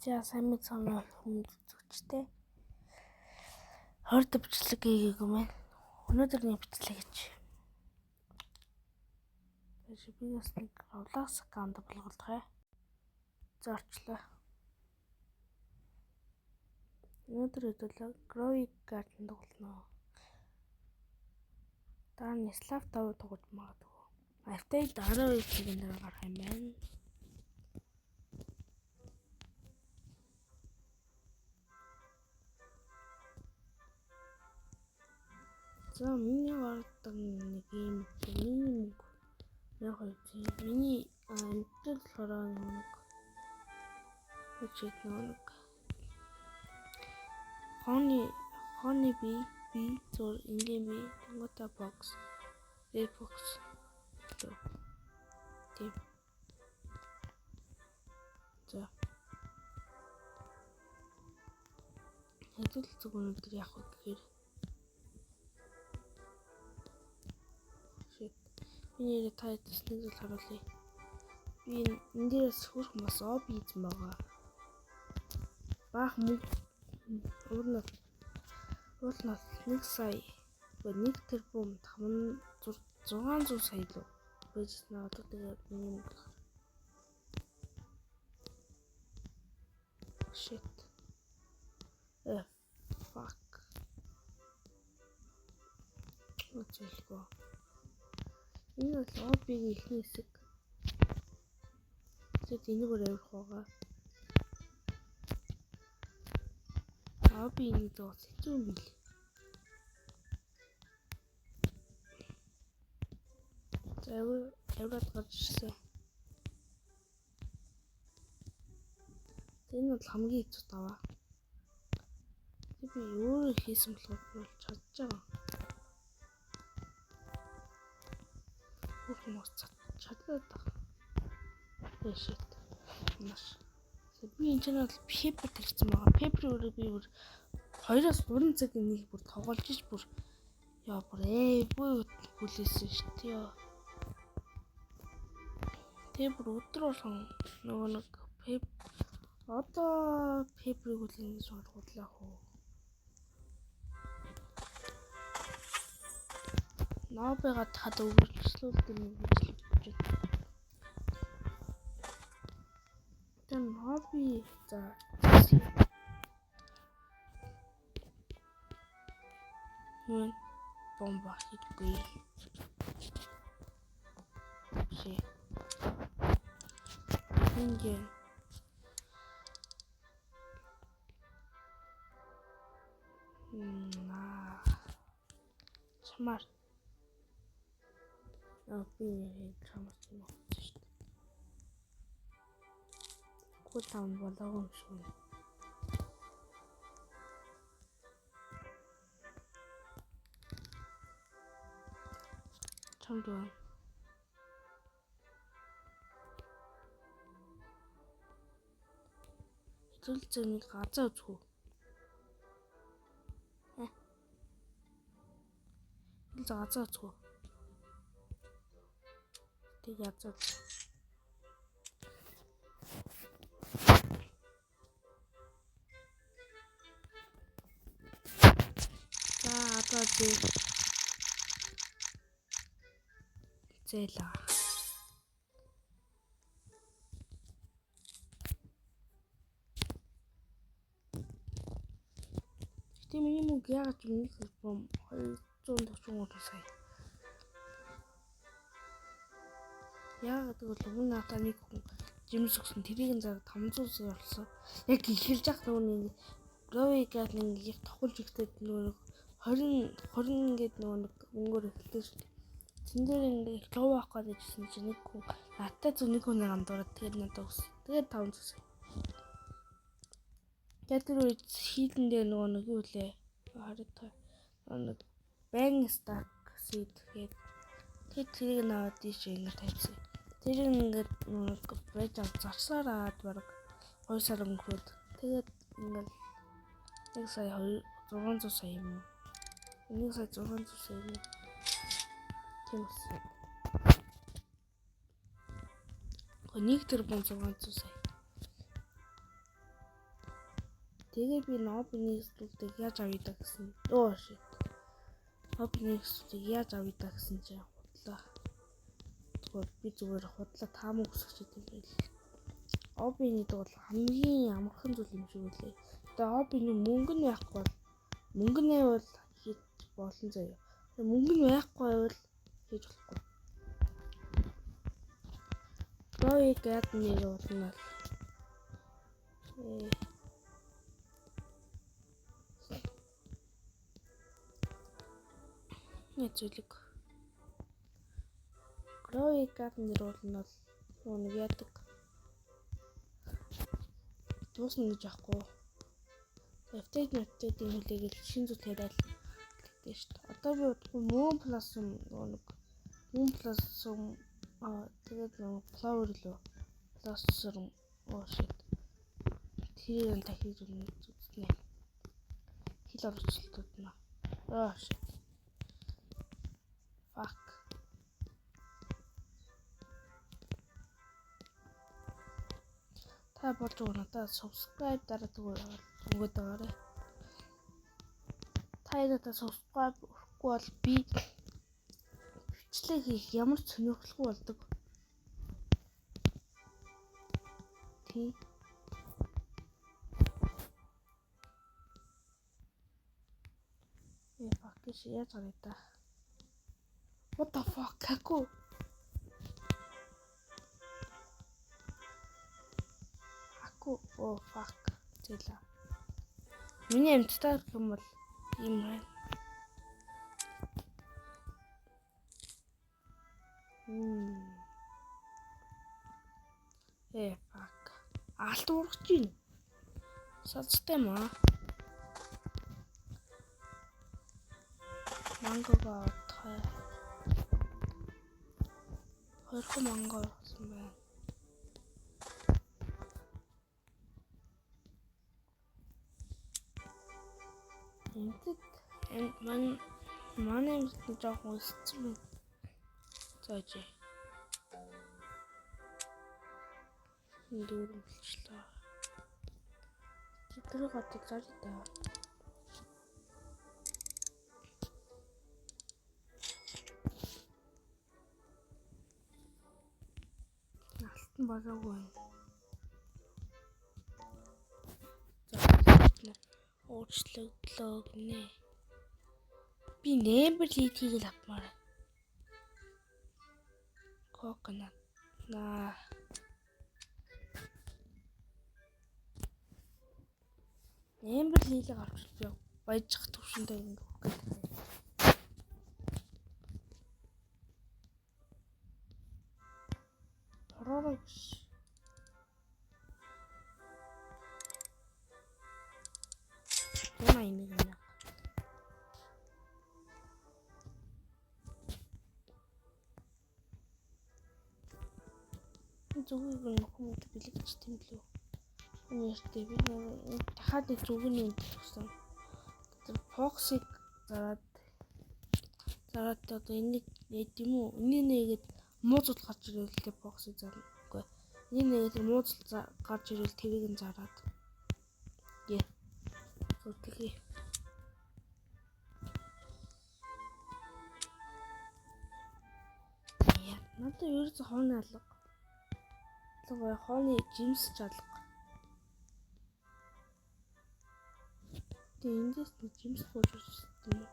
За сайн мэцхан хүмүүс үзэгчтэй. 20 бичлэг хийгээгүй мэн. Өнөөдөр нэг бичлэг хийж. Тэш би бас нэг Roblox аккаунт болгодог. За орчлоо. Өнөөдөр хэдүүлээ Grow Garden тоглоно. Дараа нь Slav 5 тоглож магадгүй. Update 12 цагийн дараа гарах юм байна. За миний гаргадаг нэг юм миний мөнгө яг хоёр миний амтл болохоор нэг нэг нэг хооны би зур ингийн би тэнгута бокс red box тийм. За хэдүүл зүг өнөөдөр явах вэ гэхээр миний нэрээ та хэдээс нэг зүйл харуулъя. Би энэ дээрээс хөрх бас об хийсэн байгаа. Баах мөнгө уурнал уулнал 1 сая 1 тэрбум 600 сая лөө байжсэн одоо тэгээд миний мөнгө. Shit. Fuck. Үзэлгүй. Энэ бол обигийн эхний хэсэг. Тэгээд энийг өөр авирах байгаа. Оби нэг зоос хэцүү юм бил. За авираад гарч ирсэн. Энэ бол хамгийн хэцүү даваа. Би өөрөө хийсэн болохоор бол чадж байгаа. Хүмүүс чадаад байгаа. Shit. Маш. Би энэ ч бол paper тарьсан байгаа. Paper өөрөө би бүр 2-3 цаг энийг бүр тоглож ич бүр яа бүр бүү хүлээсэн шүү дээ. Тэг бүр өдөр болгон нөгөө нэг paper одоо paper-ыг хүлээн гэж бодлоо хөө. Нобыга тахад үргэлжлүүлдэг юм гэж бодож байна. Тэр ноби за хүн бомба хийдэггүй. Ши. Ингээ чамаар би чамаар юм авсан шүү дээ. Гол там болоогүй юм шиг байна. Чамд байна. Хэдүүл зэ нэг газаа үзэх үү? Хэдүүл зэ газаа үзэх үү? Тэг язаа. За одоо зээлээ. Гэтэ миний мөнгө яагаад ч нэг бом 243 сая. Яагаад гэвэл өмнө надаа нэг хүн жимс өгсөн тэрийг нь зараг 500 сая болсон. Яг эхэлж явах нөгөө нэг Grow Garden яг тоглож ихтэй нөгөө 20 20 ингээд нөгөө нэг мөнгөөр эхэлдэг шүү дээ. Тэн дээр ингээд лов авах гэж хэлсэн чинь нэг хүн надтай зөв нэг хүн андуураад тэгээд надад өгсөн. Тэгээд 500 сая. Тэгээд тэр үед хийлэн дээр нөгөө нэг юу лээ. Хараад нэг Bang Stack seed гээд тэгээд тэрийг наваад тийш ингээд тавьсан. Тэр ингээд нэг байж авч зарсаар аваад бараг 2 сар өнгөрөөд тэгээд ингээд 1 сая 600 сая юм уу? 1 сая 600 сая юм. Тийм болсон. 1 тэрбум 600 сая. Тэгээ би Нобины зүйлийг яаж авъя да гэсэн. Оо shit. Нобины зүйлийг яаж авъя да гэсэн чинь худлаа. Зүгээр би зүгээр худлаа таамаг үсгэж идэв байл. Obby гэдэг бол хамгийн амархан зүйл юм шиг үлээ. Тэгээ obby-ны мөнгө нь байхгүй бол мөнгө нь бол хийж болно заяа. Мөнгө нь байхгүй байвал хийж болохгүй. Grow a Garden нэр болно л. Нэг зүйлэг. Grow a Garden нэр болно л нэг яадаг. Дуусна гэж аахгүй. Update-ийн хүлээгээл шинэ зүйл яриад гэдэг шүү дээ. Одоо би удахгүй Moon Blossom нэг Moon Blossom тэгээд нөгөө Flower лөө Blossom oh shit. Тэр нь дахиж үзнэ. Хэл оруулалтууд нь. Oh shit. Fuck. Та болж байгаа надад subscribe дараадаг бол өнгөд байгаарай. Та надад subscribe өгөхгүй бол би бичлэг хийх ямар ч сонирхолгүй болдог. Тий. Fuck гэж яаж гараа та. What the fuck? Каку. Аку. Oh fuck. Зэлээ. Миний амттай гэх юм бол ийм байна. Fuck. Алт ургаж байна. Сацтай маа. Мангого авах. Хоёрхан манго авсан байна. Энтэд манай амьтан жоохон өссөн байна. За жи. Дүүрэн болчлоо. Тэр гадаг зарж та. Алтан болоогүй байна. За уучлагдлаа гинэ. Би Ember Lily-г л авмаар. Coconut. Наа. Ember Lily-г авчвал би баяжих төвшөндөө ингэ өгөх гэдэг. Хоророо гэж. Яна нэг юм. Зүгийг нөхөмд бэлэгч тийм лүү. Нэртэй би дахиад нэг зүгний үнд төгсөн. Тэр Fox-ыг зараад одоо энийг нээд юм уу? Энийг нээгээд муу зүйл гарч ирвэл тэр Fox-ыг зарна. Үгүй. Энийг нээгээд тэр муу зүйл гарч ирвэл тэрийг нь зараад. Яа. Зүтгэе. Яа, надад ерөөсөө хооны алга. Ялангуяа хооны жимс ч алга. Тэгээ эндээс нэг жимс бууж үзсэн юм уу?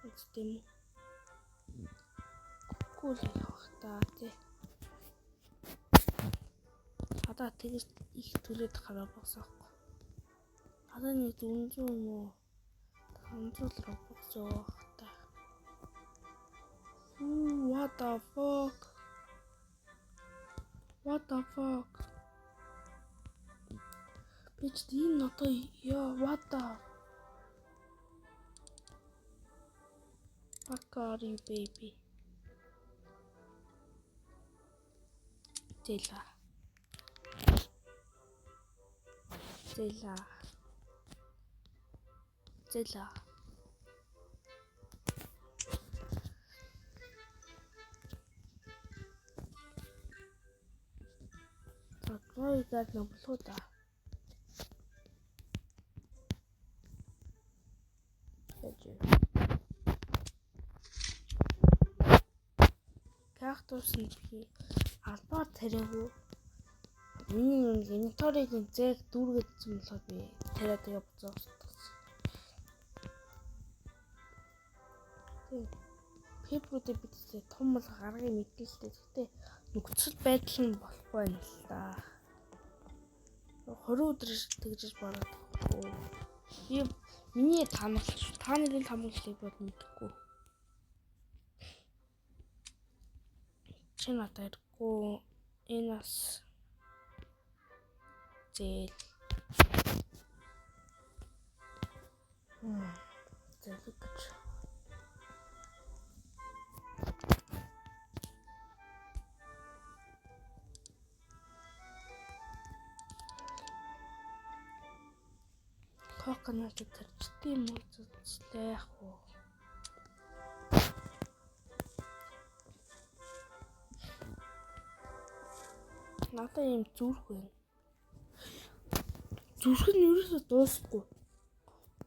Үзсэн юм уу? Кукул явах та тий. Одоо тэгэж их төлөөд гараа босоо аахгүй. Одоо нэг 400 юм уу? 500 Robux явах та. What the fuck? What the fuck? Би ч энэ одоо яа what the fuck are you baby? Зэла. Зэла. Зэла. За, гойгад нөблөө да. Кактус нь би албаар тариагүй. Миний нэг инвенторийг зээг дүүргэдсэн болохоор би тариа тэгээ буцаа устгасан. Пепрүүдээ бид том болох аргыг мэдээлэлтэй. Гэхдээ нөхцөл байдал нь болохгүй байна л да. 20 өдөр тэгжиж барагдахгүй. Би миний таамаглал шүү. Та нарын таамаглалыг бол мэдэхгүй. Чи надад ирэхгүй. Энэ бас зээл. Зээл гэж. Коконат тарчдсан юм уу зүслээ яах вэ? Надад ийм зүрх байна. Зүрх нь ерөөсөө дуусахгүй.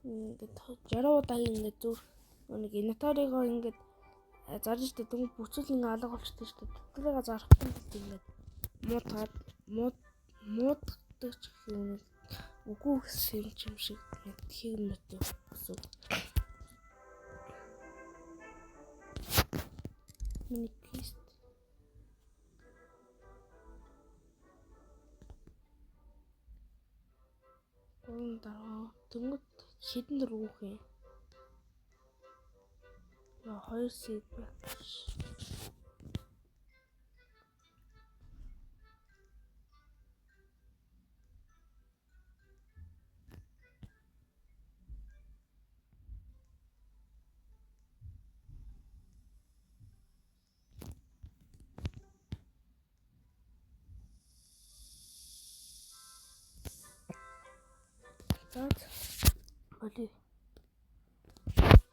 Ингээд 60 удаагийн ингээд зүрх нэг инвенторыгоо ингээд зарж штэ дөнгөж бүцэл ингээд алга болчтой штэ. Тэднийгээ зарахгүй л ингээд мууддаг ч гэх юм үгүй гэсэн юм шиг мэдхийг мэдэх гэсэн. Миний кист гурван дараа тэнгууд хэдэн дөрөв юм. Яа 2 сид байх. За болио.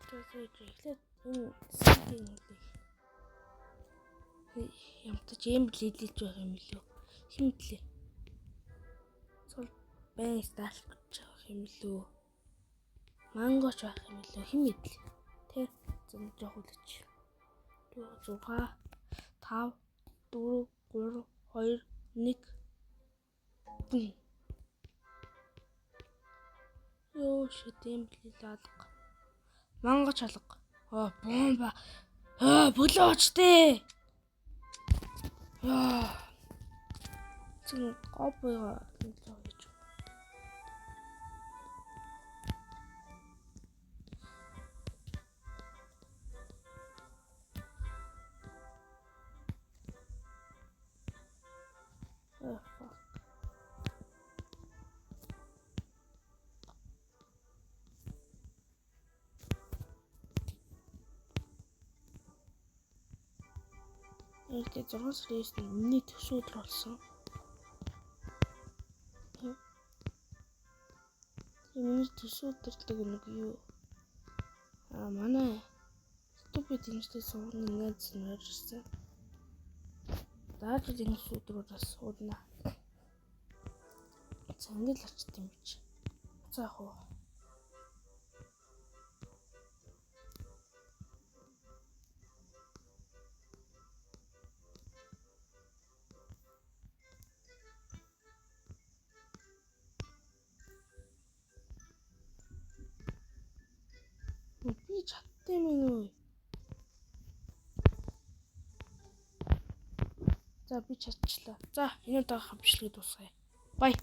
За эхлээд энэ сидийг үлээх. Ямтаж юм лилэж байх юм лөө. Хин мэдлээ. Цол байн сталк байх юм лөө. Мангоч байх юм лөө. Хин мэдлээ. Тэ зэн жоох үлээч. 6 5 4 3 2 1 бум. Йоо шит юм блээ алга. Мангоч алга. Аа бомба. Аа бөлөөч дээ. Аа. Зэн гобойгоо нэг л хийж. Oh fuck. Ингээд 6 сарын 9-нд миний төрсөн өдөр болсон. Тийм миний төрсөн өдөрлөг нэг юу аа манай YouTube-ийн дэмжлэг суугны найз нь орж ирсэн. Дараа жил энэ өдрүүд бас суудна. За ингээд л очт юм чи. За яах вэ? Би чаддсан юм уу? За би чадчихлаа. За энэ удаагийн бичлэгийг дуусгая. Bye.